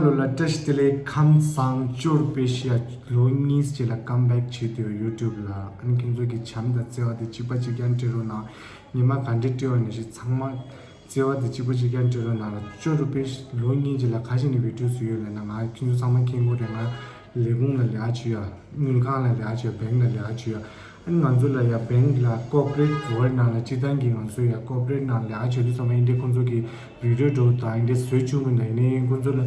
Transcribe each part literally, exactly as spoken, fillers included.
ལོ་ལ་བཀྲ་ཤིས་བདེ་ལེགས། ཁམས་བཟང་། ཅོར་པེ་ཤི་ཡ་ལོ་གཉིས་ཅིག་ལ་ཀམ་བེག་བྱེད་དུས་ཡུ་ཊུབ་ལ། ཨ་ནི་ཁྱོད་ཚོ་གི་བྱམས་དང་བརྩེ་བ་དེ་གཅིག་པ་གཅིག་རྐྱང་སྤྲད་རོགས་གནང་། ཉི་མ་ག་འདྲ་སྤྲད་པ་ནང་བཞིན་ཚང་མ་བརྩེ་བ་དེ་གཅིག་པ་གཅིག་རྐྱང་སྤྲད་རོགས་གནང་ལ། ཅོར་པེ་ཤི་ལོ་གཉིས་ཅིག་ལ་ག་ཞིག་ནས་བི་ཌིའོ་བཟོས་ཡོད་ལབ་ན། ང་ཁྱོད་ཚོ་ཚང་མ་མཁྱེན་གྱི་རེད། ང་ལས་ཁུངས་ལ་ལས་ཀ་བྱེད་ཡ། དངུལ་ཁང་ལ་ལས་ཀ་བྱེད་ཡ། བེང་ལ་ལས་ཀ་བྱེད་ཡ། ཨ་ནི་ང་ཚོ་ལ་ཡ་བེང་ལ་ཀོར་པོ་རེ་ཊི་ཝོརལ་ནང་ལ་སྤྱིར་བཏང་གི་ང་ཚོ་ཡ་ཀོར་པོ་རེ་ཊི་ནང་ལས་ཀ་བྱེད་དུས་ཚང་མ་ཨིན་དེ་ཁོང་ཚོ་གི་བི་ཌིའོ་འདྲ་བོ་དང་ཨིན་དེ་བཟོས་བཅུག་མི་འདུག་ཡིན་ནའི་ཁོང་ཚོ་ལ་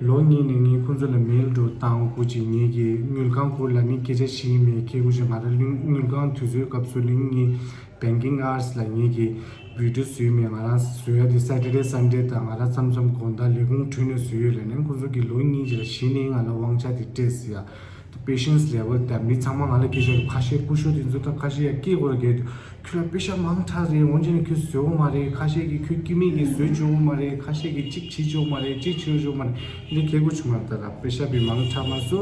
ལོ་གཉིས་ནས་ངས་ཁོང་ཚོ་ལ་མེལ་འདྲ་བོ་བཏང་དགོས་ཅིག་ངེད་ཀྱི་དངུལ་ཁང་སྐོར་ལ་ནི་སྐད་ཆ་བཤད་མེད། ཁྱེད་སྐུ་ཞབས། ང་རང་དངུལ་ཁང་དུས་ཚོད་སྐབས་སུ་ལིང་ངེད་བེང་ཀིང་ཨ་ཝར་སི་ལ་ངེད་ཀྱི་བི་ཌིའོ་བཟོས་མེད། ང་རང་བཟོ་ཡ་དེ་སེ་ཊར་ཌེ་སན་ཌེ་དང་ང་རང་མཚམས་མཚམས་དགོང་དག་ལས་ཁུངས་གྲོལ་ནས་བཟོས་ཡོད་ལབ་ནས་ཁོང་ཚོ་གི་ལོ་གཉིས་ཅིག་ལ་གཞི་ནས་ང་ལ་དབང་ཆ་དེ་སྤྲད་ཟེར་ཡ། དེ་པེ་ཤེན་སི་ལེ་ཝལ་དེ་མི་ཚང་མ་ང་ལ་སྐད་ཆ་རྒྱག་ཁ་ཤས་སྐུ་ཞབས་དེ་ཚོ་དང་ཁ་ཤས་ཡ་སྐད་སྐོར་རྒྱག་དུས་ཁྱོད་ལ་པེ་ཤ་མང་དྲགས་རེད། འོན་ཀྱང་ཁྱོད་བཟོ་གི་མ་རེད། ཁ་ཤས་ཀྱིས་ཁྱོད་སྐྱེ་དམན་གྱིས་བཟོ་ཆོག་གི་མ་རེད། ཁ་ཤས་ཀྱིས་གཅིག་བྱེད་ཆོག་གི་མ་རེད། གཅིག་བྱེད་ཆོག་གི་མ་རེད། འདི་ཁྱེད་སྐུ་ཆུང་མ་ད་ལ་པེ་ཤ་བི་མང་དྲགས་མ་སོ།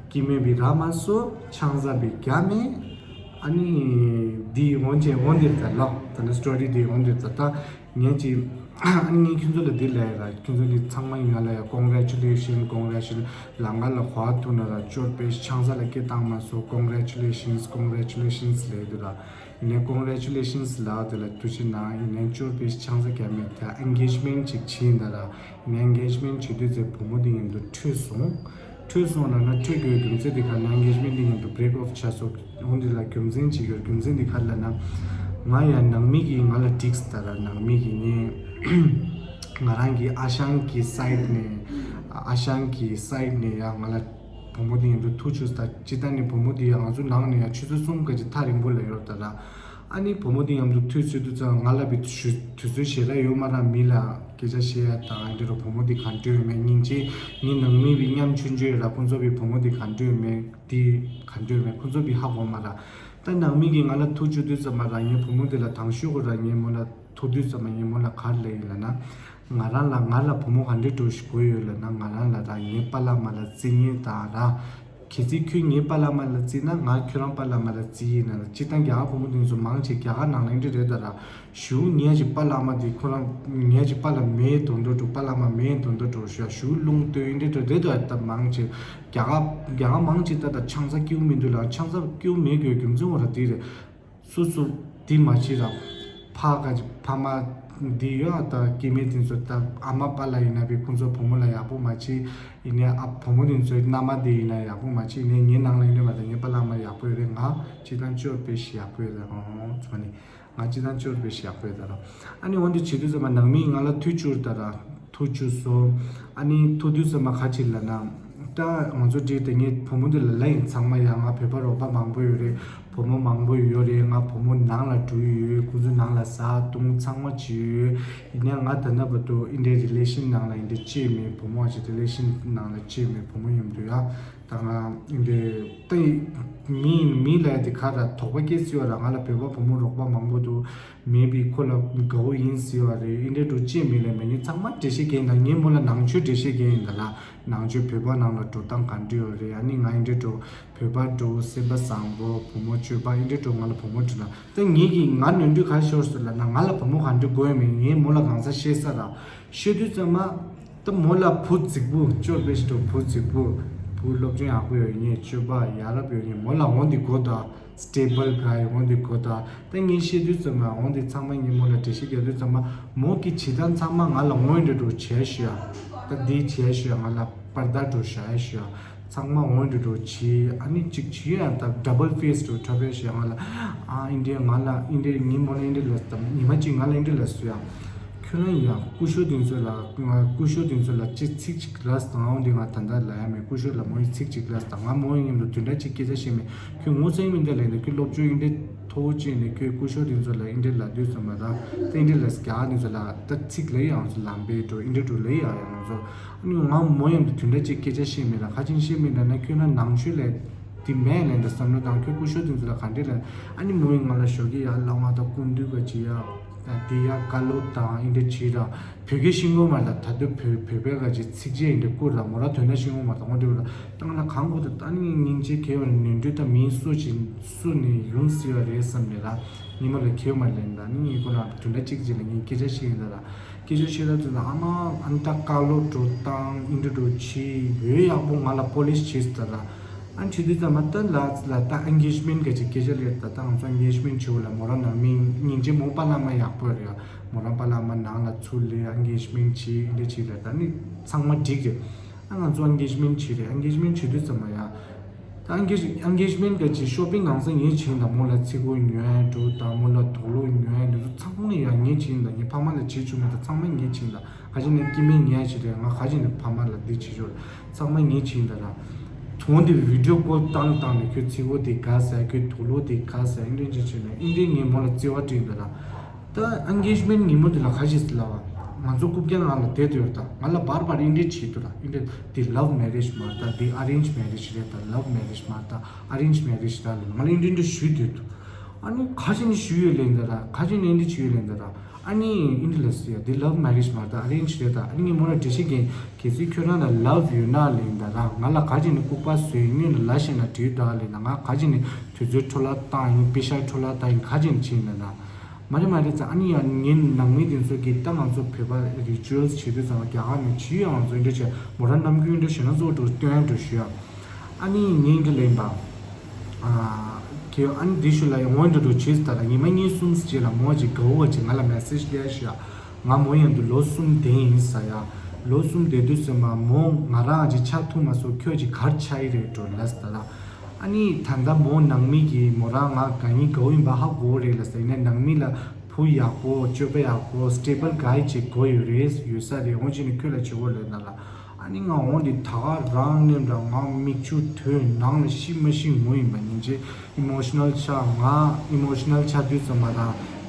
སྐྱེ་དམན་བི་རག་མ་སོ། ཆང་ས་བི་རྒྱ་མེད། ཨ་ནི་འདི་འོན་ཀྱང་འོན་འདིར་ད་ལོ་ད་ནི་སི་ཊོ་རི་འདི་འོན་འདིར་ད་ད། ངས་ཅི། ཨ་ནི་ངས་ཁྱོད་ཚོ་ལ་འདི་ལབ་ཡ་ར། ཁྱོད་ཚོ་གི་ཚང་མ་ཡིན་ང་ལ་ཡ་ཀོང་གྷེ་ཊུ་ལེ་ཤན། ཀོང་གྷེ་ཊུ་ལེ་ཤན། ལམ་ཁ་ལ་གོ་བ་ཐུག་ན་ར་ཅོར་པེ་ཤི་ཆང་ས་ལ་སྐད་བཏང་མ་སོ། ཀོང་གྷེ་ཊུ་ལེ་ཤན། ཀོང་གྷེ་ཊུ་ལེ་ཤན་ལབ་དུས་ར། ཡིན་ནའི་ཀོང་གྷེ་ཊུ་ལེ་ཤན་ལབ་དེ་ལ་ཐུགས་རྗེ་གནང་། ཡིན་ནའི་ཅོར་པེ་ཤི་ཆང་ས་རྒྱ་མེད་དེ་ཨེན་གེཇ་མེན་ཊི་ཅིག་བྱས་ཡིན་ད་ར། ཡིན་ནའི་ཨེན་གེཇ་མེན་ཊི་བྱེད་དུས་ཚེ་བུ་མོ་འདི་མཉམ་དུ་འཕྲོད་སོང་། འཕྲོད་སོང་ལབ་ན་འཕྲོད་དགོས་རྒྱུ་མཚན་འདི་ག་ན་ཨེན་གེཇ་མེན་ཊི་འདི་མཉམ་དུ་བྷི་རེག་ཨོཕ་ཆགས་སོང་། འོ་འདི་ལ་རྒྱུ་མཚན་ཅིག་ཡོད། རྒྱུ་མཚན་འདི་ག་ལབ་ན། ང་ཡང་ནང་མི་གིས་ང་ལ་འགྲིག་སོང་ད་ར། ནང་མི་གིས་ངས་ང་རང་གི་ཨ་ཞང་གི་སའིཌ་ནས། ཨ་ཞང་གི་སའིཌ་ནས་ཡང་ང་ལ་བུ་མོ་འདི་མཉམ་དུ་ཐུག་བཅུག་སོང་ད། སྤྱིར་བཏང་ནས་བུ་མོ་འདི་ཡང་ང་ཚོ་ནང་ནས་ཡང་ཆུ་ཚོད་གསུམ་ག་ཅིག་ཐག་རིང་པོ་ལ་ཡོད་ད་ར། ཨ་ནི་བུ་མོ་འདི་མཉམ་དུ་ཐུག་ཚུལ་དུས་ཙང་ང་ལ་བི་ཞུ་དུས་ཚོད་ཞེ་དྲག་ཡོད་མ་རེད། མི་ལ་སྐད་ཆ་བཤད་ཡ་དང་འདི་རུ་བུ་མོ་འདི་ག་འདྲ་ཡོད་མེད་སྙིང་རྗེ། ངའི་ནང་མི་བི་མཉམ་ཆུང་ཆུང་ཡོད་ར། ཁོང་ཚོ་བི་བུ་མོ་འདི་ག་འདྲ་ཡོད་མེད་འདི་ག་འདྲ་ཡོད་མེད་ཁོང་ཚོ་བི་ཧ་གོ་མ་ར། ད་ནང་མི་གིས་ང་ལ་ཐུག་བཅུག་དུས་ཙམ་མ་ར་ངའི་བུ་མོ་འདི་ལ་དང་ཤོས་གོ་ར་ངའི་མོ་ལ་ཐུག་དུས་ཙམ་མ་ངའི་མོ་ལ་ག་རེ་ལབ་ཡིན་ལབ་ན། ང་རང་ལ་ང་ལ་བུ་མོ་ག་འདྲ་འདྲ་ཞིག་དགོས་ཡོད་ལབ་ན། ང་རང་ལ་ར་ངའི་པཱ་ལགས་མ་ལགས་བརྩི་མཁན་དང་ར། གལ་སྲིད་ཁྱོད་ངའི་པཱ་ལགས་མ་ལགས་བརྩིས་ན་ང་ཁྱོད་རང་པཱ་ལགས་མ་ལགས་བརྩི་ཡིན་ན་ར། སྤྱིར་བཏང་རྒྱ་གར་བུ་མོ་དེ་ཚོ་མང་ཆེ་རྒྱ་གར་ནང་ལ་འདི་འདྲ་རེད་ད་ར། གཞུག་ངའི་ཅིག་པཱ་ལགས་མ་དེ་ཁོ་རང་ངའི་ཅིག་པཱ་ལགས་མེད་དོན་དུ་འགྲོ། པཱ་ལགས་མ་མེད་དོན་དུ་འགྲོ་ཞུ་ཡ། གཞུག་རླུང་སྟོན་འདི་འདྲ་རེད་ད། ད་མང་ཆེ་རྒྱ་གར་རྒྱ་གར་མང་ཆེ་ད་ད་ཆང་ས་སྐྱིད་པོ་མི་འདུག་ལ། ཆང་ས་སྐྱིད་པོ་མེད་དགོས་རྒྱུ་མཚན་འོ་ར་དེ་རེད། སོ་སོ་དེ་མ་བྱེད་ར། ཕ་ག་ཅིག་ཕ་མ་འདི་ཡོད་ཨ། ད་སྐྱེ་དམན་དེ་ཚོ་ད་ཨ་མ་པཱ་ལགས་ཡིན་ན་བི་ཁོང་ཚོ་བུ་མོ་ལ་ཡག་པོ་མ་བྱེད། ཡིན་ནའི་ཨ་བུ་མོ་དེ་ཚོའི་མནའ་མ་དེ་ཡིན་ན་ཡག་པོ་མ་བྱེད། ཡིན་ནའི་ངའི་ནང་ལ་ཡིན་ནའི་མ་ད་ངའི་པཱ་ལགས་མ་ཡག་པོ་ཡོད་རེད། ང་སྤྱིར་བཏང་ཅོར་པེ་ཤི་ཡག་པོ་ཡོད་རེད། ཨོ་ཚོ་ནི་ང་སྤྱིར་བཏང་ཅོར་པེ་ཤི་ཡག་པོ་ཡོད་ད་ར། ཨ་ནི་འོན་ཏེ་བྱེད་དུས་ཙམ་མ་ནང་མི་ང་ལ་ཐུག་བཅུག་ད་ར། ཐུག་བཅུག་སོང་། ཨ་ནི་ཐུག་དུས་ཙམ་མ་ག་ཅིག་ལབ་ན། ད་ང་ཚོ་འདྲེ་དེ་ངའི་བུ་མོ་འདི་ལ་ལབ་ཡིན་ཚང་མ་ཡ། ང་བོད་པ་རོགས་པ་མང་པོ་ཡོད་རེད། བུ་མོ་མང་པོ་ཡོད་རེད། ང་བུ་མོ་ནང་ལ་འགྲོ་ཡི་ཡོད། ཁོང་ཚོ་ནང་ལ་ཟ་འཐུང་ཚང་མ་བྱེད་ཡོད། ཡིན་ནའི་ང་ད་ལྟ་བར་དུ་འདི་འདྲའི་རི་ལེ་ཤན་ནང་ལ་འདི་འདྲ་སྐྱེས་མེད། བུ་མོ་ཅིག་རི་ལེ་ཤན་ནང་ལ་སྐྱེས་མེད། བུ་མོ་མཉམ་དུ་ཡ། ད་ང་འདི་ལྟ་མི་མི་ལ་དེ་ཁ་ར་དོགས་པ་སྐྱེ་སྲིད་པ་ར། ང་ལ་བོད་པ་བུ་མོ་རོགས་པ་མང་པོ་འདུག་མེད་པའི་ཁོ་ལ་དགའ་བོ་ཡིན་ཟེར་བ་རེད། ཨིན་འདྲ་འགྲོ་ཅེས་མེད་ལ་མེད་ངས་ཚང་མ་འགྲེལ་བཤད་རྒྱག་ཡིན་ད། ངའི་མོ་ལ་ནང་ཆོས་འགྲེལ་བཤད་རྒྱག་ཡིན་ད་ལ། ནང་ཆོས་བོད་པ་ནང་ལ་འགྲོ་སྟངས་ག་འདྲ་ཡོད་རེད། ཨ་ནི་ང་ཨིན་འདྲ་འགྲོ་བོད་པ་འགྲོ་སེམས་པ་བཟང་པོ་བུ་མོ་སྤྱོད་པ་ཨིན་འདྲ་འགྲོ་ང་ལ་བུ་མོ་འགྲོ་ན་ད་ངེད་ཀྱིས་ང་ནོར་འཁྲུལ་ག་ཤོར་སོང་ལབ་ན་ང་ལ་བུ་མོ་ག་འདྲ་དགོས་ཡོད་མེད་ངའི་མོ་ལ་གང་ས་ཤེས་ས་ར། ཤོད་དུས་ཙམ་མ། ད་མོ་ལ་བུ་རྫིག་པོ་ཅོར་པེ་ཤི་ཏོ་བུ་རྫིག་པོ། བུ་སློབ་སྦྱོང་ཡག་པོ་ཡོད་ངེས་སྤྱོད་པ་ཡ་རབས་ཡོད་ངེས་མོ་ལ་འོང་དེ་གོ་ད། སི་ཊེ་བལ་ག་ཡི་འོང་དེ་གོ་ད། ད་ངས་བཤད་དུས་ཙམ་མ་འོང་དེ་ཚང་མ་ངས་མོ་ལ་འགྲེལ་བཤད་རྒྱག་དུས་ཙམ་མ་མོ་གི་བྱེད་སྟངས་ཚང་མ་ང་ལ་དངོས་འབྲེལ་འགྲོ་བྱས་ཤོད་ཡ། ད་འདི་བྱས་ཤོད་ཡ། ང་ལ་པར་ད་འགྲོ་བྱས་ཤོད་ཡ། ཚང་མ་འོང་འདྲ་འགྲོ་བྱེད། ཨ་ནི་གཅིག་བྱེད་ཡང་ད་ཌ་བལ་ཕེ་སི་འགྲོ་འཁྲབ་པའི་ཞེས་ང་ལ་ཨ་ཨིན་འདྲའི་ང་ལ་ཨིན་འདྲའི་ངའི་མོ་ལ་ཨིན་འདྲའི་ལབ་དང་ཉི་མ་གཅིག་ང་ལ་ཨིན་འདྲའི་ལབ་སོང་ཡང་། ཁྱོད་རང་ཡང་སྐུ་ཞབས་དེ་ཚོ་ལ་ང་སྐུ་ཞབས་དེ་ཚོ་ལ་ཅི་ཚིག་གཅིག་ལབ་དང་ཨ་འོང་འདི་ང་ད་ལྟ་ལབ་ཡ་མེད། སྐུ་ཞབས་ལ་མོ་ཡི་ཚིག་གཅིག་ལབ་དང་ང་མོ་ཡི་མཉམ་དུ་དུས་འདྲ་གཅིག་སྐད་ཆ་བཤད་མེད། ཁྱོད་ངོ་ཚ་ཡི་མིན་ད་ལས་འདི་ཁྱོད་སློབ་སྦྱོང་ཨིན་འདྲའི་མཐོ་བོ་ཅིག་ནས་ཁྱོད་སྐུ་ཞབས་དེ་ཚོ་ལ་ཨིན་འདྲའི་ལབ་དུས་ཙམ་མ་ད་ད་ཨིན་འདྲའི་ལབ་རྒྱ་གར་དེ་ཚོ་ལ་ད་ཚིག་ལབ་ཡང་ཚོ་ལམ་པའི་འགྲོ་ཨིན་འདྲའི་འགྲོ་ལབ་ཡ་ཡང་ཚོ། ཨ་ནི་ང་མོ་མཉམ་དུ་དུས་འདྲ་གཅིག་སྐད་ཆ་བཤད་མེད་ལ་ཁ་ཆེན་བཤད་མེད་ལ་ན་ཁྱོད་ན་ནང་ཆོས་ལས་ དེ་མེད་ལན་ད་བསམ་བློ་བཏང་། ཁྱོད་སྐུ་ཞབས་དེ་ཚོ་ལ་ག་འདྲས་ལན། ཨ་ནི་མོ་ཡིས་ང་ལ་ཞོགས་ཀས་ཡར་ལངས་བ་དང་སྐུ་མདུན་ག་ཅི་ཡ་དེ་ཡ་བཀའ་སློབ་དང་ཨིན་འདྲས་བྱེད་ར། བོད་སྐད་ཤེས་ཀྱི་མ་རེད། ད་དུང་བོད་བོད་པའི་ག་ཅི་ཚིགས་བཅད་ཨིན་འདྲས་བསྐུར་ར། མོ་རང་དོན་དག་ཤེས་ཀྱི་མ་རེད། ད་འོ་འདྲས་ར། ད་ང་ལ་གང་དགོས་ད། ད་ནི་སྙིང་རྗེ་ཁྱེད་ཡོང་ནས་ནོར་འཁྲུལ་ད་མིའི་སུ་ཅིག་སུ་ནས་ཡོང་སྲིད་པ་རེད་བསམ་ནས་ར། ཉི་མ་ལ་ཁྱེད་ཡོང་མ་ལན་ད་ནི་ངས་ཁོ་ལ་དོན་དག་གཅིག་ཅིག་ལ་ངས་སྐད་ཆ་བཤད་ཡིན་ད་ར། སྐད་ཆ་བཤད་ད་དུས་ད་ཨ་མ་ཨ་ནི་ད་བཀའ་སློབ་འགྲོ་བཏང་ཨིན་འདྲས་འགྲོ་བྱེད་ཡོད་ཡག་པོ་ང་ལ་པོ་ལིཤ་བྱེད་ད་ར། ཨ་ནི་བྱེད་དུས་ཙམ་པ་ད་ལ་ལ་ད་ཨེན་གེཇ་མེན་ག་ཅི་སྐད་ཆ་ལས་ད་ད་ང་ཚོ་ཨེན་གེཇ་མེན་བྱེད་འོ་ལ། མོ་རང་ནང་མི་སྙིང་རྗེ་མོ་པ་ལགས་མ་ཡག་པོ་རེད་ཡ། མོ་རང་པ་ལགས་མ་ནང་ལ་ཚུར་ལས་ཨེན་གེཇ་མེན་བྱེད་ཨིན་འདྲས་བྱེད་རེད། ད་ནི་ཚང་མ་འགྲིག་རེད། ཨ་ང་ཚོ་ཨེན་གེཇ་མེན་བྱེད་རེད། ཨེན་གེཇ་མེན་བྱེད་དུས་ཙམ་པ་ཡ། ད་ཨེན་གེཇ་ཨེན་གེཇ་མེན་ག་ཅི་ཤོ་པིང་གང་ས་ངས་བྱིན་ད། མོ་ལ་ཚིག་གོ་ཉོ་ཡ་འགྲོ་ད་མོ་ལ་དུག་ལོག་ཉོ་ཡ་འདི་ཚོ་ཚང་མ་ཡ་ངས་བྱིན་ད། ངའི་ཕ་མ་ལ་བྱེད་བཅུག་མེད་ད། ཚང་མ་ངས་བྱིན་ད། ག་ཅི་ནས་སྐྱེ་དམན་ཉལ་བྱེད་རེད། ང་ག་ཅི་ནས་ཕ་མ་ལ་འདི་བྱེད་ཆོག་རེད། ཚང་མ་ངས་བྱིན་ད་ར། ཐོང་དེ་བི་ཌིའོ་ཀོལ་བཏང་བཏང་ནས་ཁྱོད་ཚིག་གོ་དེ་ག་ཟེར། ཁྱོད་དུག་ལོག་དེ་ག་ཟེར། ཨིན་འདྲས་ཅིག་བྱས་ནས་ཨིན་འདྲས་ངས་མོ་ལ་བརྩེ་བ་སྤྲད་ད་ར། ད་ཨེན་གེཇ་མེན་ཉིན་མོ་དེ་ལ་ག་ཅི་ཟེར་ལབ་པ། ང་ཚོ་རྐུབ་བཀྱག་ནང་ལ་བསྡད་དུ་ཡོད་ད། ང་ལ་བར་བར་ཨིན་འདྲས་བྱེད་དུ་ར། ཨིན་འདྲས་དེ་ལབ་མེ་རེཇ་མ་རེད་ད། དེ་ཨ་རེན་ཇི་མེ་རེཇ་རེད་ད། ལབ་མེ་རེཇ་མ་རེད་ད། ཨ་རེན་ཇི་མེ་རེཇ་ར་ལབ་ང་ལ་ཨིན་འདྲས་འདྲས་ཞུས་སྡོད་དུ། ཨ་ནི་ག་ཅི་ནས་ཞུས་ཡོད་ལན་ད་ར། ག་ཅི་ནས་ཨིན་འདྲས་བྱས་ཡོད་ལན་ད་ར། ཨ་ནི་ཨིན་འདྲས་ལ་ཟེར་ཡ། དེ་ལབ་མེ་རེཇ་མ་རེད་ད། ཨ་རེན་ཇི་རེད་ད། ཨ་ནི་ངས་མོ་ལ་འགྲེལ་བཤད་རྒྱག་གལ་སྲིད་ཁྱོད་རང་ལ་ལབ་ཡོད་ན་ལན་ད་ར། ང་ལ་ག་ཅི་ནས་ལྐུགས་པ་བཟོས་སྔོན་ལ་ལབ་ཤེས་ན་འགྲིག་ད་ལན་ད། ང་ག་ཅི་ནས་དུས་ཚོད་འཕྲོ་བརླག་བཏང་ཡིན། པེ་ཤག་འཕྲོ་བརླག་བཏང་ཡིན། ག་ཅི་ནས་བྱས་ཡིན་ད་ར། མ་རེད་མ་རེད་ཙང་། ཨ་ནི་ཡང་ངའི་ནང་མི་དེ་ཚོ་གིས་ད་ང་ཚོ་བོད་པ་རི་ཅུ་ཨལ་བྱེད་དུས་ཙམ་པ་རྒྱ་གར་ནས་བྱེད་ཡོད། ང་ཚོ་འདྲ་བྱས་མོ་རང་ནམ་རྒྱུན་འདྲ་བྱས་ན་གཙོ་བོ་འགྲོ་སྟོན་འགྲོ་ཞུ་ཡ། ཨ་ནི་ངས་འདི་ལན་པ། ཨ་ཁྱེད་ཨ་ནི་འདི་ཞུ་ལ་ཡང་འོན་ཏེ་འགྲོ་བྱེད་ཟེར་ད་ར། ཉི་མ་གཉིས་གསུམ་རྗེས་ལ་མོ་ཅིག་དགའ་བོ་བ་ཅིག་ང་ལ་མེ་སེཇ་སླེབས་ཞུ་ཡ། ང་མོ་ཡང་དུ་ལོ་གསུམ་བསྡད་ཡིན་ཟེར་ཡ། ལོ་གསུམ་བསྡད་དུས་ཙམ་པ་མོ་ང་རང་ཅིག་ཆགས་ཐུབ་མ་སོང་། ཁྱོད་ཅིག་གར་ཆགས་ཡི་རེད་འགྲོ་ལབ་ཟེར་ད་ར། ཨ་ནི་ད་ལྟ་མོ་ནང་མི་གིས་མོ་རང་ང་དགའ་ཡིན་དགའ་བོ་ཡིན་པ་ཧ་གོ་རེད་ལབ་ཟེར་ནས། ནང་མི་ལ་བུ་ཡག་པོ་སྤྱོད་པ་ཡག་པོ་སི་ཊེ་བལ་གྷའི་ཅིག་དགོས་ཡོད་རེད། ཡོད་ས་རེད། འོན་ཅི་ནི་ཁྱོད་ལ་བྱེད་དགོས་ལབ་ན་ལ། ཨ་ནི་ང་འོང་དེ་ད་ག་རང་ནེམ་ར་ང་མིག་ཆུ་ཐོན་ནང་ལ་ཤི་མ་ཤི་ངུ་ཡིན་པ་ཡིན་ཅེ། ཨི་མོ་ཤི་ནལ་ཆགས། ང་ཨི་མོ་ཤི་ནལ་ཆགས་དུས་ཙམ་པ་ར་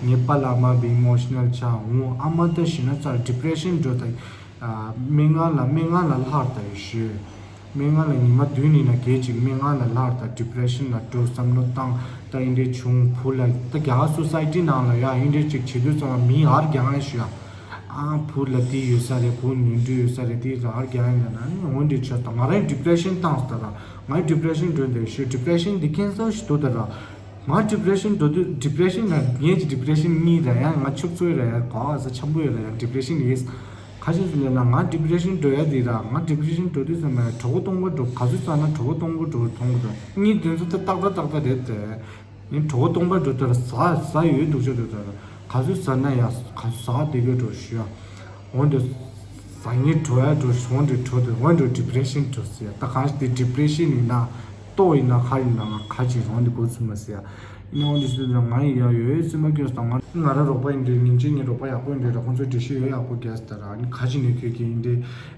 ངའི་པ་ལགས་མ་བི་ཨི་མོ་ཤི་ནལ་ཆགས་ངུ། ཨ་མ་ད་ཤི་ན་ཚར་ཌི་པི་རེ་ཤན་འགྲོ་ད། སྨན་ཁང་ལ་སྨན་ཁང་ལ་ལྷག་ད་ཡོད་ཤི། སྨན་ཁང་ལ་ཉི་མ་བདུན་ཡིན་ན་གལ་ཅིག་སྨན་ཁང་ལ་ལྷག་ད། ཌི་པི་རེ་ཤན་ལ་འགྲོ་བསམ་བློ་བཏང་ད་ཨིན་འདྲས་བྱུང་། བུ་ལ་ད་རྒྱ་གར་སོ་སའི་ཊི་ནང་ལ་ཡ་ཨིན་འདྲས་ཅིག་བྱེད་དུས་ཙམ་པ་མི་ཡར་རྒྱང་ལ་ཞུ་ཡ། ཨ་བུ་ལ་འདི་ཡོད་ས་རེད། བུ་ནོར་འཁྲུལ་ཡོད་ས་རེད། འདི་རག་རྒྱག་ཡིན་ན་ནི་འོན་འདྲས་ཆགས་ད། ང་རང་ཌི་པི་རེ་ཤན་བཏང་སོང་ད་ར། ང་ཌི་པི་རེ་ཤན་འགྲོ་འདོད་ཤི། ཌི་པི་རེ་ཤན་འདི་ཁེན་སར་ཞིག་འདུག་ད་ར། ང་ཌི་པི་རེ་ཤན་འགྲོ་དུས་ཌི་པི་རེ་ཤན་ན་ངས་ཀྱི་ཌི་པི་རེ་ཤན་གཉིས་ར་ཡ། ང་ཕྱུག་ཚོ་ར་ཡ་གོ་ཨ་ས་འཆམ་པོ་ཡོད་ར་ཡ། ཌི་པི་རེ་ཤན་ཡིས་ག་ཅི་ཟེར་ལབ་ན། ང་ཌི་པི་རེ་ཤན་འགྲོ་ཡ་འདི་ར། ང་ཌི་པི་རེ་ཤན་འགྲོ་དུས་ཙམ་པ་གྲོད་ཁོག་སྟོང་པ་འགྲོ། ག་ཚོད་ཟ་ན་གྲོད་ཁོག་སྟོང་པ་འགྲོ་མཐོང་གི་འདུག། གཉིས་དེ་ཚོ་ད་ཏག་ཏག་ཏག་ཏག་རེད་དེ། ངས་གྲོད་ཁོག་སྟོང་པ་འགྲོ་དུས་ཟ་ཟ་ཡོད་འདུག་ཅོ་འགྲོ་དུས་ག་ཚོད་ཟ་ན་ཡ་ག་ཚོད་ཟ་བསྡད་དགོས་འགྲོ་ཞུ་ཡ། འོན་ཏེ་ཟ་ངེས་འགྲོ་ཡ་འགྲོ་འོན་ཏེ་འགྲོ་དུས་འོན་ཏེ་ཌི་པི་རེ་ཤན་འགྲོ་ཟེར་ཡ། ད་གང་ཞིག་དེ་ཌི་པི་རེ་ཤན་ཡིན་ན་ལྟོགས་ཡིན་ན་ག་ཡིན་ན་ང་ག་ཅིག་འོན་ཏེ་འགོ་ཚུགས་མ་ཟེར་ཡ། ཡིན་ན་འོན་ཏེ་ཟེར་དུས་ང་ཡི་ཡ་ཡོད་སེམས་པ་སྐྱོ་སོང་། ང་ང་རང་རོགས་པ་ཡིན་དུས་ཉིན་གཅིག་ངའི་རོགས་པ་ཡག་པོ་ཡིན་དུས་ད་ཁོང་ཚོས་འགྲེལ་བཤད་ཡོད་ཡག་པོ་རྒྱག་ཟེར་ད་ར། ཨ་ནི་ག་ཅིག་ནས་ཁྱོད་ཀྱིས་ཡིན་ཏེ།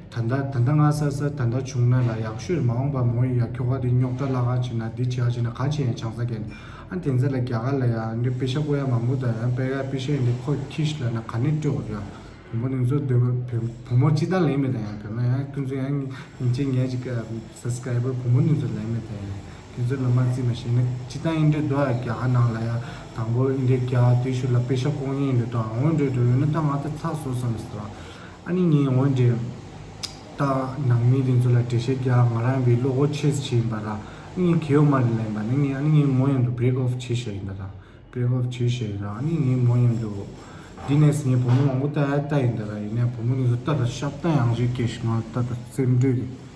ད་ལྟ་ད་ལྟ་ང་ས་ས་ད་ལྟ་བྱུང་ན་ལ་ཡག་ཤོས་མ་འོངས་པ་མོ་ཡི་ཡ་ཁྱོ་ག་དེ་རྙོག་དྲ་ལ་ག་བྱེད་ན་འདི་བྱེད་ཨ་བྱེད་ན་ག་བྱེད་ཡང་ཆང་ས་གན། ཨ་དེ་ཚོ་ལ་རྒྱ་གར་ལ་ཡ་འདི་པེ་ཤ་བཀོ་ཡ་མང་པོ་དང་ཡང་པེ་ཡ་པེ་ཤ་ཡིན་འདི་ཁོ་ཁྱི་ཤི་ལ་ན་ག་ནས་སྤྲོད་དགོས་ཡ། བུ་མོ་དེ་ཚོ་འདོད་པ་བུ་བུ་མོ་ཅི་ད་ལེན་མེད་ད་ཡང་བེད་མ་ཡང་ཀུན་ཚོ་ཡང་ཉིན་གཅིག་ཉལ་གཅིག་སབ་སི་ཀ་རའི་བར་བུ་མོ་དེ་ཚོ་ལེན་མེད་ད་ཡང་དེ་ཚོ་ལ་མ་རྩིས་མ་ཤེས་ན་ཅི་ད་ཡིན་འདྲེ་འདུག་ཨ། རྒྱ་གར་ནང་ལ་ཡ་དང་པོ་ཡིན་འདྲེ་རྒྱ་དེ་ཤུ་ལ་པེ་ཤ་བཀོ་ངེས་འདྲེ་དང་འོན་འདྲེ་འགྲོ་ཡོད་ན་ད་ང་ད་ཚ་སོ་སམ་ཟེར་བ། ཨ་ནི་ངས་འོན་ཏེ། ད་ནང་མི་དེ་ཚོ་ལ་འགྲེལ་བཤད་རྒྱག་ང་རང་བའི་བློ་ཁོག་ཆེ་ཙམ་ཡིན་པ་ར། ངས་གེའུ་མ་རེད་ལབ་ཡིན་པ་ནི་ངས་ཨ་ནི་ངས་མོ་མཉམ་དུ་བྷི་རེག་ཨོཕ་བྱེད་བཞག་ཡིན་ད་ར། བྷི་རེག་ཨོཕ་བྱེད་བཞག་ཡིན་ར། ཨ་ནི་ངས་མོ་མཉམ་དུ། འདི་ནས་ངས་བུ་མོ་མང་པོ་ལྟ་ཡ་ལྟ་ཡིན་ད་ར། ཡིན་ནའི་བུ་མོ་དེ་ཚོ་ལྟ་ད་ཤ་སྟག་ཡང་རེ་སྐྱེས་ཤིག་ང་ལ་ལྟ་ད་རྩེད་འགྲོས་ཀྱི།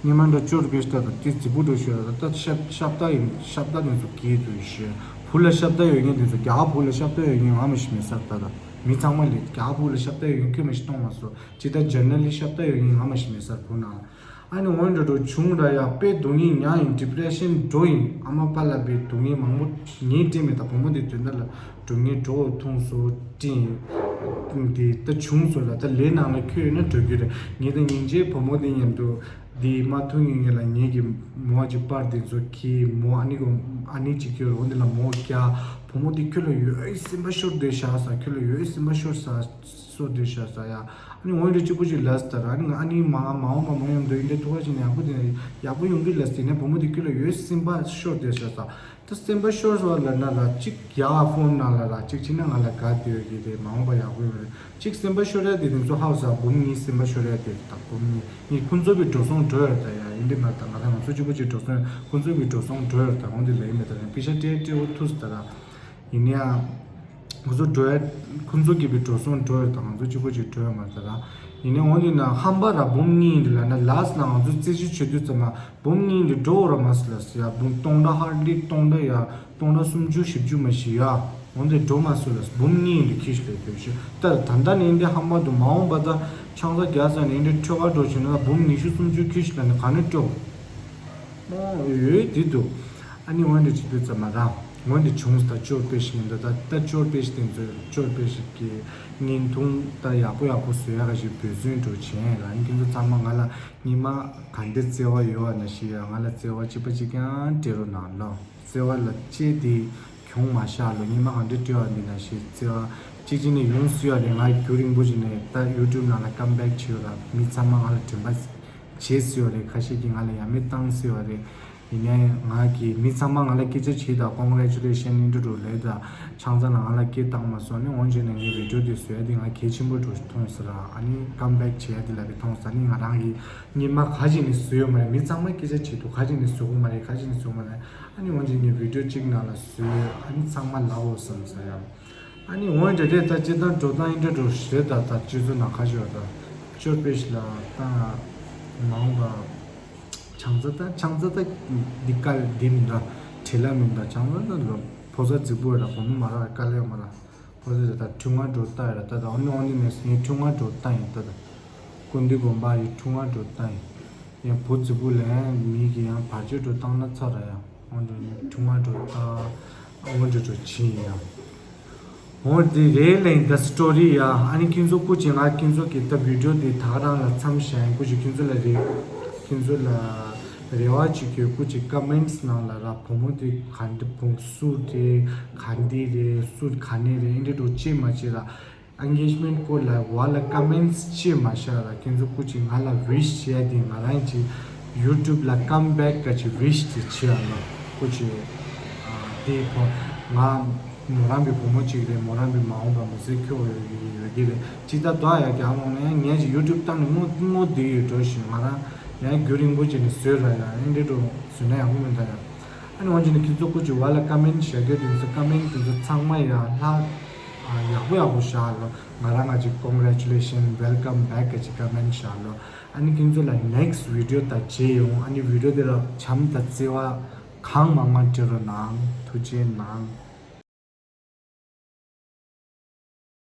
སྙེ་མ་འདྲ་ཅོར་བེ་ཤ་ད་ད་དེ་རྫི་བུ་འགྲོ་ཤོད་ད་ད་ཤ་ཤ་སྟག་ཡིན་ཤ་སྟག་དེ་ཚོ་གིས་དུ་ཤོད། བུ་ལ་ཤ་སྟག་ཡོད་མཁན་དེ་ཚོ་རྒྱ་གར་བུ་ལ་ཤ་སྟག་ཡོད་མཁན་ང་མ་ཤི་མེད་ས་ད་ད་མི་ཚང་མ་ལས་རྒྱ་གར་བུ་ལ་ཤ་སྟག་ཡོད་མཁན་ཁྱོད་མ་ཤི་གཏོང་མ་སོ་ཅི་ད་ཇར་ནལ་ལི་ཤ་སྟག་ཡོད་མཁན་ང་མ་ཤི་མེད་ས་བུ་ན། ཨ་ནི་འོན་འགྲོ་འགྲོ་བྱུང་ར་ཡ་དཔེ་སྡུག་བསྔལ་མྱངས་ཡིན་ཌི་པི་རེ་ཤན་འགྲོ་ཡིན། ཨ་མ་པ་ལ་བའི་སྡུག་བསྔལ་མང་པོ་ངས་དྲན་མེད་ད་བུ་མོ་དེ་དོན་དག་ལ་སྡུག་བསྔལ་འགྲོ་འཐུང་སོ་དྲན་ཡིན། དེ་ད་བྱུང་སོ་ལ་ད་ལས་ནང་ལ་ཁྱོད་ཡོད་ན་འགྲོ་རྒྱུ་རེད། ངས་ད་སྙིང་རྗེ་བུ་མོ་དེ་མཉམ་དུ། འདི་མ་ཐུག་ངེས་ངེས་ལ་ངེད་ཀྱི་མོ་ཅིག་པར་འདི་ཚོ་ཁྱི་མོ་ཨ་ནི་གོ་ཨ་ནི་ཅིག་ཁྱོད་འོ་འདི་ལ་མོ་རྒྱ་ བུ་མོ་དེ་ཁྱོད་ལ་ཡོད་སེམས་པ་ཤོར་བསྡད་ཤག་ས། ཁྱོད་ལ་ཡོད་སེམས་པ་ཤོར་ས་སོ་བསྡད་ཤག་ས་ཡ། ཨ་ནི་འོན་ཏེ་གཅིག་པོ་ཅིག་ལབ་སྟེ་ར། ཨ་ནི་ང་ཨ་ནི་མ་ང་མ་འོངས་པ་མ་ཡོང་དུས་འདི་ཐུག་པ་ཅིག་ནས་ཡག་པོ་དེ་ཡག་པོ་ཡོང་གི་ལབ་སྟེ་ནས། བུ་མོ་དེ་ཁྱོད་ལ་ཡོད་སེམས་པ་ཤོར་བསྡད་ཤག་ས། ད་སེམས་པ་ཤོར་བ་ལབ་ན་ར། གཅིག་ཡ་ཕོན་ནང་ལ་ར་གཅིག་བྱས་ན་ང་ལ་དགའ་བསྡད་ཡོད་ཀྱི་རེད། མ་འོངས་པ་ཡག་པོ་ཡོང་རེད། གཅིག་སེམས་པ་ཤོར་ཡ་དེ་དེ་ཚོ་ཧའོ་ས་འབུམ་གཉིས་སེམས་པ་ཤོར་ཡ་དེ་རེད། ད་འབུམ་གཉིས་ནི་ཁོང་ཚོ་གི་འགྲོ་སོང་འགྲོ་ཡོད་ད་ཡ། ཡིན་དེ་མ་ད་ང་ད་ང་ཚོ་གཅིག་པོ་གཅིག་འགྲོ་སོང་ཁོང་ཚོ་གི་འགྲོ་སོང་འགྲོ་ཡོད་ད། འོན་ཏེ་ལས་མེད་ད་རེད། པི་ཤ་སྤྲད་སྤྲད་འོ་ཐུག་ས་ད་ར། ཡིན་ཡ། ང་ཚོ་འགྲོ་ཡ། ཁོང་ཚོ་གི་བི་འགྲོ་སོང་འགྲོ་ཡོད་ད། ང་ཚོ་གཅིག་པོ་གཅིག་འགྲོ་ཡོད་མ་རེད་ད་ར། ཡིན་ནའི་འོ་ནི་ན་ཧམ་པ་ར་འབུམ་གཉིས་ཡིན་དེ་ལ་ན་ལགས་ན་ང་ཚོ་རྩེ་གཅིག་བྱེད་དུས་ཙམ་མ་འབུམ་གཉིས་འདི་འགྲོ་ར་མ་སི་ལ་སི་ཡ། འབུམ་སྟོང་ཕྲག་ཧར་ལི་སྟོང་ཕྲག་ཡ། སྟོང་ཕྲག་སུམ་ཅུ་བཞི་བཅུ་མ་ཞིག་ཡ། འོན་ཏེ་འགྲོ་མ་སུ་ལ་སི་འབུམ་གཉིས་འདི་ཁྱི་ཞིག་ལས་དོད་ཞུ་ལྟར། ད་ལྟ་ནས་འདི་ཧམ་པ་འདུག་མ་འོངས་པ་ད་ཆང་ས་རྒྱག་ས་ནས་འདི་ཁྲོ་བ་འགྲོ་བྱུང་ན་འབུམ་ཉི་ཤུ་སུམ་ཅུ་ཁྱི་ཞིག་ལ་ནི་ག་ནས་སྤྲོ། ཨོ་ཡོད་འདི་འདུག་ཨ་ནི་འོན་ཏེ་བྱེད་དུས་ཙམ་མ་ར། འོན་ཏེ་བྱུང་ས་ད་ཅོར་པེ་ཞིག་ཡིན་འདུག་ད་ད་ཅོར་པེ་ཞིག་དེ་ཚོ་ཅོར་པེ་ཞིག་གི་བརྙན་ཐུང་ད་ཡག་པོ་ཡག་པོ་བཟོ་ཡ་ག་ཞིག་འབད་བརྩོན་འགྲོ་བྱས་ལ། ཨ་ནི་ཁྱེད་ཚོ་ཚང་མ་ང་ལ་སྙིང་མ་ག་འདྲ་བརྩེ་བ་ཡོད་པ་ན་ཞིག་ཡ། ང་ལ་བརྩེ་བ་གཅིག་པ་གཅིག་རྐྱང་སྤྲད་རོགས་གནང་ལོ། བརྩེ་བ་ལ་གཅེས་དེ་གྱོང་མ་བཞག་ལོ། སྙིང་མ་ག་འདྲ་སྤྲད་པ་འདི་ན་ཞིག་བརྩེ་བ་གཅིག་གཅིག་ནས་ཡོང་སྲིད་པ་རེད། ང་རྒྱུན་རིང་པོ་ཞིག་ནས་ད་ཡུ་ཊུབ་ནང་ལ་ཀམ་བེག་བྱེད་ཡོད་ལ། མི་ཚང་མ་ང་ལ་དྲན་པ་བྱེད་སྲིད་པ་རེད། ཁ་ཤས་ཀྱིས་ང་ལ་ཡ་མེད་བཏང་སྲིད་པ་རེད། ཡིན་ནའི་ང་གིས་མི་ཚང་མ་ང་ལ་སྐད་ཆ་བྱེད་དང་ཀོང་གི་རེ་ཅུ་ལེ་ཤན་ཨིན་ཊྲོ་ཌུ་ལེ་དང་ཆང་ས་ལ་ང་ལ་སྐད་བཏང་མ་སོང་། ནི་འོན་ཅིག་ནས་ངའི་བི་ཌིའོ་དེ་བཟོ་ཡ་དེ་ང་གལ་ཆེན་པོ་འགྲོ་མཐོང་ས་ར། ཨ་ནི་ཀམ་བེག་བྱེད་ཡ་དེ་ལ་བི་མཐོང་ས། ནི་ང་རང་གི་སྙིང་མ་ག་ཅིག་ནས་བཟོས་ཡོད་མ་རེད། མི་ཚང་མ་སྐད་ཆ་བྱེད་འདུག་ག་ཅིག་ནས་བཟོ་གི་མ་རེད། ག་ཅིག་ནས་བཟོ་གི་མ་རེད། ཨ་ནི་འོན་ཅིག་ངའི་བི་ཌིའོ་གཅིག་ནང་ལ་བཟོས། ཨ་ནི་ཚང་མ་ལབ་འོ་བསམ་ས་ཡ། ཨ་ནི་འོན་ཏེ་དེ་ལྟ་སྤྱིར་བཏང་འགྲོ་སྟངས་ཨིན་ཊྲོ་ཌུ་སི་རེད། ད་ད་སྤྱི་ཚོགས་ནང་ཁ་ཤས་ད་ཅོར་པེ་ཞིག་ལ་ད་མ་འོངས་པ་ཆང་ས་ད་ཆང་ས་ད་འདི་ཀ་འདི་མི་འདྲ་བྲེལ་ལ་མི་འདྲ། ཆང་ས་ད་ལོ་ཕོ་གསར་རྫིག་པོ་ར་བུ་མོ་མ་ར་དཀའ་ལས་ཡོད་མ་ར། ཕོ་གསར་ད་ཁྲུང་ང་འགྲོ་ལྟ་ཡོད་ར། ད་ད་འོ་ནི་འོ་ནི་ནས་ངས་ཁྲུང་ང་འགྲོ་ལྟ་ཡིན། ད་ད་ཀུན་འདུས་དགོན་པ་ཡི་ཁྲུང་ང་འགྲོ་ལྟ་ཡིན། ཡང་བུ་རྫིག་པོ་ལ་ཡང་མི་གི་ཡང་བར་ཆད་འགྲོ་བཏང་ན་ཚར་ར་ཡང་། འོ་འགྲོ་ཁྲུང་ང་འགྲོ་ལྟ། འོ་འགྲོ་འགྲོ་ཕྱིན་ཡང་། འོ་དེ་རེད་ལེ། ད་སི་ཊོ་རི་ཡ། ཨ་ནི་ཁྱེད་ཚོ་སྐུ་མཁྱེན། ང་ཁྱེད་ཚོ་གི་ད་བི་ཌིའོ་དེ་ད་ག་རང་ལ་མཚམས་བཞག་ཡིན། སྐུ་མཁྱེན་ཁྱེད་ཚོ་ལ་རེ་ཁྱེད་ཚོ་ལ་རེ་བ་ཅིག་ཡོད། སྐུ་མཁྱེན་ཀ་མེན་ཊི་ནང་ལ་ར་བུ་མོ་དེ་ག་འདི་བུ་སུ་རེད། ག་འདི་རེད། སུ་ག་ནས་རེད། ཨིན་ཊྲོ་ཌུ་སི་ཅེས་མ་བྱེད་ར། ཨེན་གེ་ཇི་མེན་ཊི་སྐོར་ལ་བ་ལ་ཀ་མེན་ཊི་ཅེས་མ་བཞག་ར། ཁྱེད་ཚོ་སྐུ་མཁྱེན་ང་ལ་ཝིཤ་བྱས་ཏེ་ང་རང་གི་ཡུ་ཊུབ་ལ་ཀམ་བེག་ག་ཅིག་ཝིཤ་ཅིག་བྱེད་ཡ་ལ། སྐུ་མཁྱེན་དེ་ཕོ་ང་མོ་རང་གི་བུ་མོ་གཅིག་རེད། མོ་རང་གི་མ་འོངས་པ་མི་ཚེ་འཁྱོལ་ཡོད་ཀྱི་ཡོད་ཀྱི་རེད། ཅི་ད་དོ་ཡ་རྒྱག་མོ་ན་ཡང་ངས་ཅིག་ཡུ་ཊུབ་བཏང་ནས་སྔོ་སྔོ་བསྡད་ཡོད་འགྲོ་ཞིག་ང་རང་ཡང་རྒྱུན་རིང་པོ་ཅིག་ནས་བཟོས་ར་ཡ། ཨེ་འདྲ་འགྲོ་བཟོས་ན་ཡག་པོ་མིན་ད་ཡ། ཨ་ནི་འོན་ཅིག་ནི་ཁྱེད་ཚོ་སྐུ་མཁྱེན་བ་ལ་ཀ་མེན་ཊི་བཞག་རྒྱུ་དེ་ཚོ་ཀ་མེན་ཊི་དེ་ཚོ་ཚང་མ་ཡ་ལྷག་ཡག་པོ་ཡག་པོ་བཞག་ལོ། ང་རང་ང་ཅིག་ཀོང་གི་རེ་ཅུ་ལེ་ཤན་ཝེལ་ཀམ་བེག་ག་ཅིག་ཀ་མེན་ཊི་བཞག་ལོ། ཨ་ནི་ཁྱེད་ཚོ་ལ་ནེག་སི་ཊི་བི་ཌིའོ་ད་མཇལ་ཡོང་། ཨ་ནི་བི་ཌིའོ་དེ་ལ་བྱམས་དང་བརྩེ་བ་གང་མང་མང་སྤྲད་རོགས་གནང་། ཐུགས་རྗེ་གནང་།